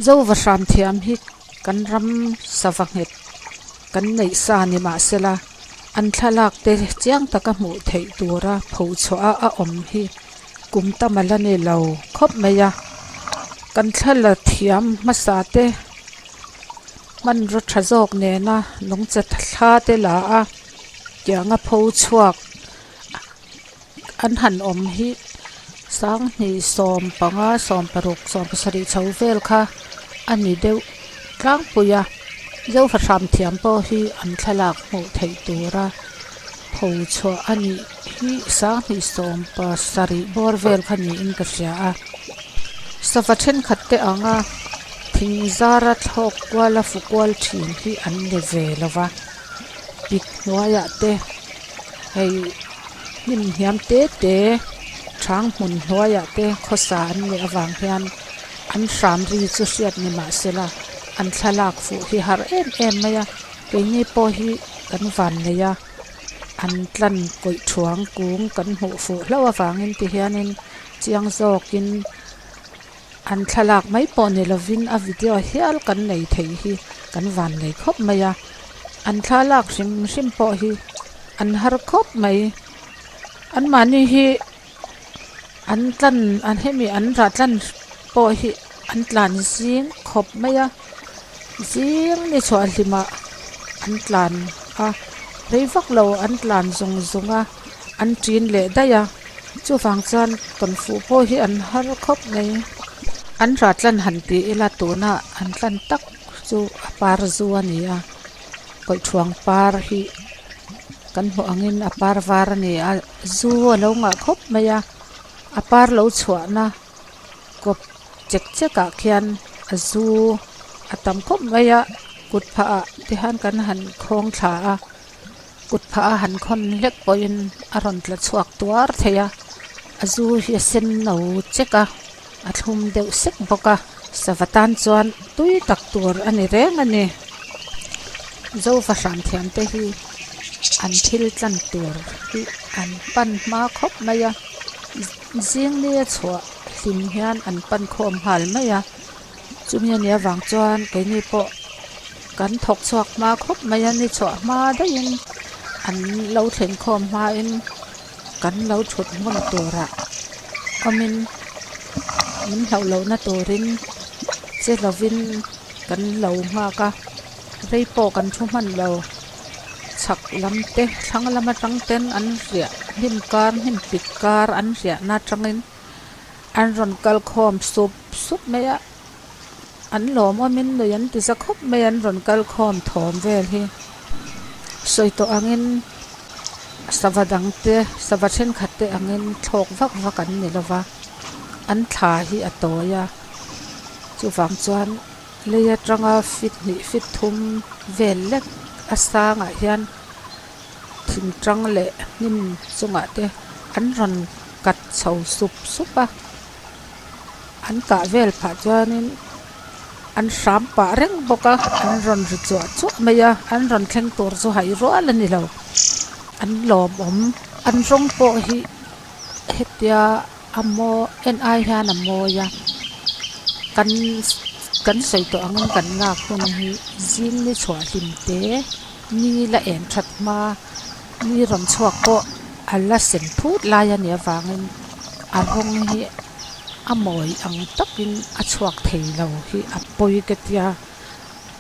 Zova hram thiam hi kan ram sava nghet kan neih sa ni mahsela an thlalak te chiang taka hmuh theih tura pho chhuah a a awm hi kum tam a la ni lo khawp mai a kan thla la thiam hmasa te hmanraw tha zawk nena nungcha thla te la a tianga pho chhuak an han awm hi sanghnih sawmpanga sawmparuk sawmpasarih chho vel kha a ni deuh tlangpui a zofa hram thiam pawh hi an thlalak hmuh theih tura pho chhuah a nih hi sanghnih sawmpasarih bawr vel kha niin ka hria a sava thenkhat te anga thing zara thlawk kual a fu kual thin hi an ni ve lova pik hnuaiah te hei hnim hniam te te thang hmun hnuaiah te khawsa an nih avang hian an hram ri chu hriat ni mahsela an thlalak fuh hi har em em mai a keini pawh hi kan van nei a an tlan kawih thuang kung kan hmuh fuh hlauh avangin ti hianin chiang zawkin an thlalak mai pawh ni lovin a video hial kan nei thei hi kan van nei khawp mai a an thlalak hrim hrim pawh hi an har khawp mai an mahni hi an tlan an hemi an rah tlan pawh hi an tlan zing khawp mai a zing ni chhuah hlimah an tlan a rei vak lo an tlan zung zung a an ṭin leh daih a chuvang chuan tawnfuh pawh hi an har khawp mai an rah tlan han ti ila tuna an tlan tak chu a par zu a ni a kawihṭhuang par hi kan hmuh angin a par var a ni a zu a lo ngah khawp mai a a par lo chhuahna kawp chek chek ah khian a zu a tam khawp mai a kut phah ah te hian kan han khawng thla a kut phah a han khawn hlek pawhin a rawn tla chhuak tuar thei a a zu hi a sen no chek a a thlum deuh sek bawk a sava tan chuan tui tak tur a ni reng a ni zofa hram thiam te hi an thil tlan tur hi an pan hma khawp mai a zing ni a chhuah hlim hian an pan khawm nghal mai a chumi a nih avang chuan keini pawh kan thawk chhuak hma khawp mai a ni chhuah hma daihin an lo thlen khawm hmain kan lo thut hmun turah awmin min hlauh lohna turin che lovin kan lo nghak a rei pawh kan thu hman lo chhak lam te thlang lam atang ten an riah hnim kar hnim pik kar an riahna atangin an rawn kal khawm sup sup mai a an lawmawmin lui an ti za khawp mai an rawn kal khawm thawm vel hi sawi tawh angin sava dang te sava thenkhat te angin thlawk vak vak an ni lova an thla hi a tawi a chuvang chuan lei atanga feet hnih feet thum vel lek a sangah hian thing tang leh hnim chungah te an rawn kat chho sup sup a an kah vel phah chuanin an hram pah reng bawk a an rawn ri chuah chuah mai a an rawn thleng tur chu haih rual a ni lo an lawmawm an rawng pawh hi hetia a maw en ai hian a mawi a kan kan sawi tawh angin kan lak hun hi zing ni chhuah hlim te ni la en that hma ni rawn chhuak pawh a la sen phut lai a nih avangin a rawng hi a mawi ang takin a chhuak thei lo hi a pawi ka tia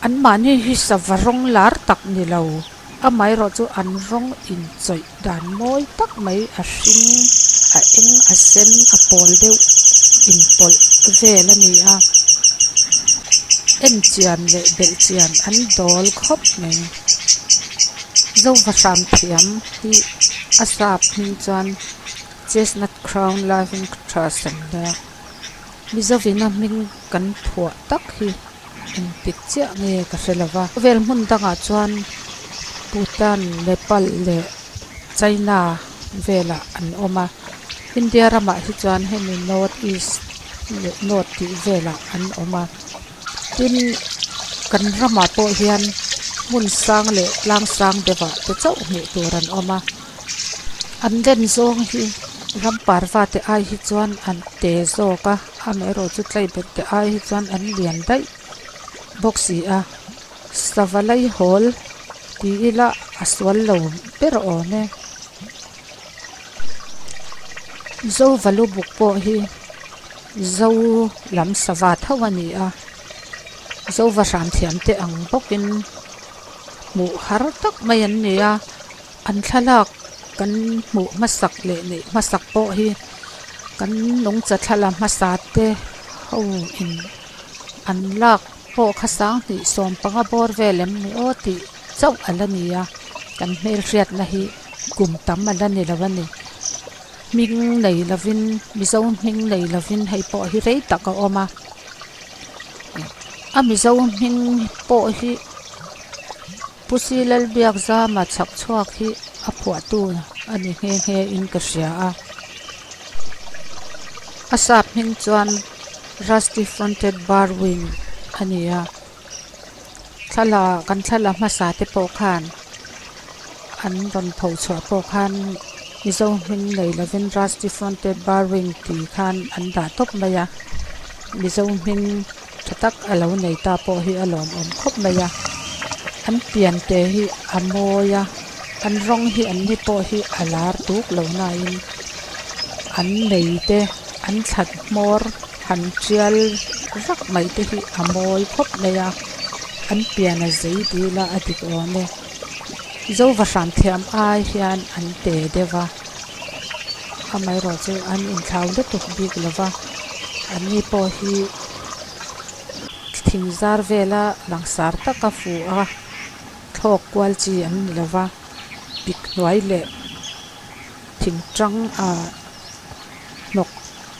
anmahni hi sava rawng lar tak ni lo amaherawh chu an rawng inchawih dan mawi tak mai a hring a eng a sen a pawl deuh inpawlh vel a ni a en chian leh belh chian an dawl khawp mai zofa hram thiam hi a sap hming chuan chestnut crown loving thrush an nia mizovina hming kan phuah tak hi engtik chiah nge ka hre lova khawvel hmun dangah chuan Bhutan Nepal leh China velah an awm a India ramah hi chuan hemi north east leh north tih velah an awm a tin kan ramah pawh hian hmun sang leh tlang sang deuhah te chauh hmuh tur an awm a an len zawng hi. Ram parva te ai hi chuan an te zawk a amaherawh chu tlaiberh te ai hi chuan an lian daih bawk si a sava laihawl ti ila a sual lo ber awm e. Zo valu buk pawh hi zo lam sava tho a ni a zo va hram thiam te ang bawkin hmuh har tak mai an ni a an thlalak kan hmuh hmasak leh neih hmasak pawh hi kan nungcha thla la hmasa te ho in an lak pawh kha sanghnih sawmpanga bawr vel em ni aw tih chauh a la ni a kan hmelhriatna hi kum tam a la ni lo a ni hming nei lovin mizo hming nei lovin hei pawh hi rei tak a awm a a mizo hming pawh hi Pu Silalbiakzama chhak chhuak hi a phuahtu a ni nghe nghe in ka hria a. A sap hming chuan Rusty Fronted Barwing a ni a. Thla kan thla la hmasa te pawh khan an rawn pho chhuah pawh khan Mizo hming nei lovin Rusty Fronted Barwing tih khan an dah tawp mai a. Mizo hming tha tak a lo nei ta pawh hi a lawmawm khawp mai a an pian te hi a mawi a an rawng hi an ni pawh hi a lar tuk lo nain an nei te an thlat hmawr han tial vak mai te hi a mawi khawp mai a an pian a zei dil a a dik awm e zo vahram thiam ai hian an te deuh a amaherawh chu an inthlau lutuk bik lo va an ni pawh hi thing zar vela langsar taka fu a thlawk kual chi an ni lo va pik hnuai leh thing tang ah hnawk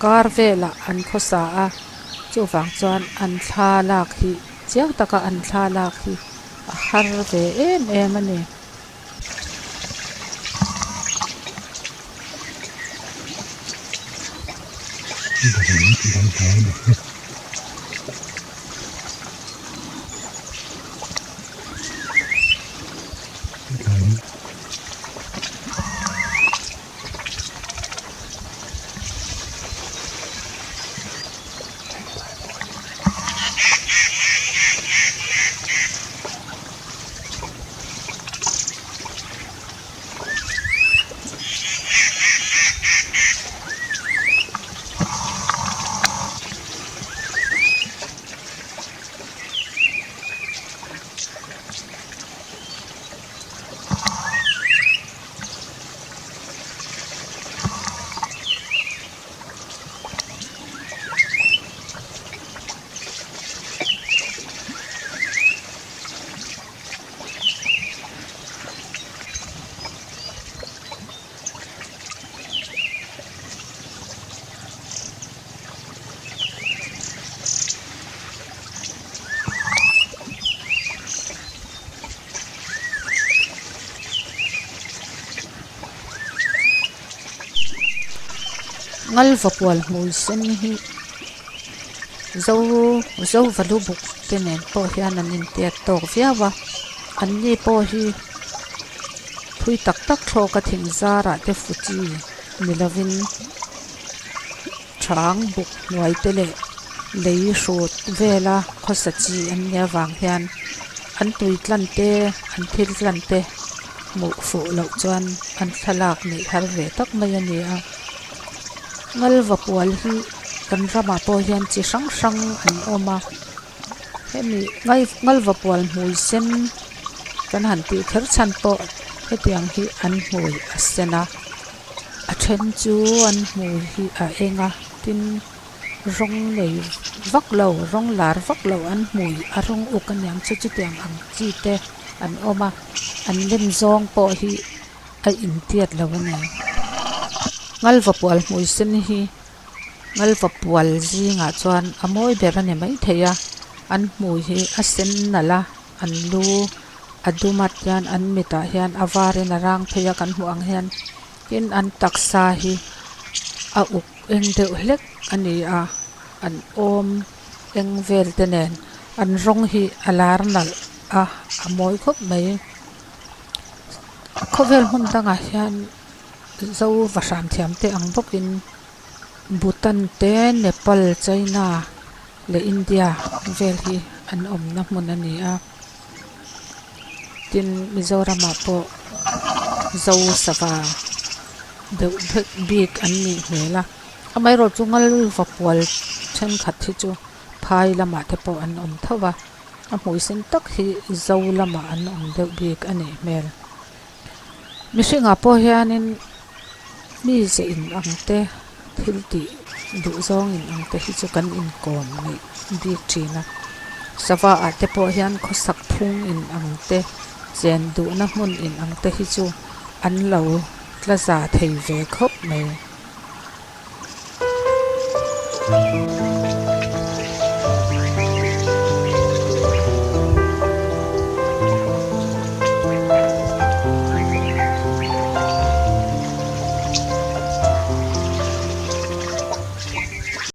kar velah an khawsa a chuvang chuan an thla lak hi chiang taka an thla lak hi a har ve em em a ni. Ngalva kual hmui sen hi zo zo valu buk te nen pawh hian an intiat tawk viau a an ni pawh hi thui tak tak thlawk a thing zarah te fu chi ni lovin thang buk hnuai te leh lei hrut vela khawsa chi an nih avang hian an tui tlan te an thil tlan te hmuh fuh loh chuan an thlalak neih har ve tak mai a ni a ngalva kual hi kan ramah pawh hian chi hrang hrang an awm a hemi ngalva kual hmui sen kan han tih kher chhan pawh hetiang hi an hmui a sen a a then chu an hmui hi a eng a tin rawng nei vak lo rawng lar vak lo an hmui a rawng uk aniang chu chutiang ang chi te an awm a an lem zawng pawh hi a intiat lo a ni ngalva pual hmui sen hi ngalva pual zingah chuan a mawi ber a ni maithei a an hmui hi a sen nalh a an lu a dum a tian an mitah hian a varin a rang phei a kan hmuh ang hian tin an taksa hi a uk eng deuh hlek a ni a an awm eng vel te nen an rawng hi a lar nalh a a mawi khawp mai khawvel hmun dangah hian. Zo va hram thiam te ang bawkin Bhutan te Nepal China leh India vel hi an awmna hmun a ni a tin Mizoramah pawh Zo sava deuh vek bik an nih hmel a amaherawh chu ngalva pual thenkhat hi chu phai lamah te pawh an awm tho va a hmui sen tak hi Zo lamah an awm deuh bik a nih hmel. Mihringah pawh hianin mi ze in ang te thil tih duh zawng in ang te hi chu kan inkawm ngeih bik thin a. Sava ah te pawh hian khawsak phung in ang te chen duhna hmun in ang te hi chu an lo tla za thei ve khawp mai.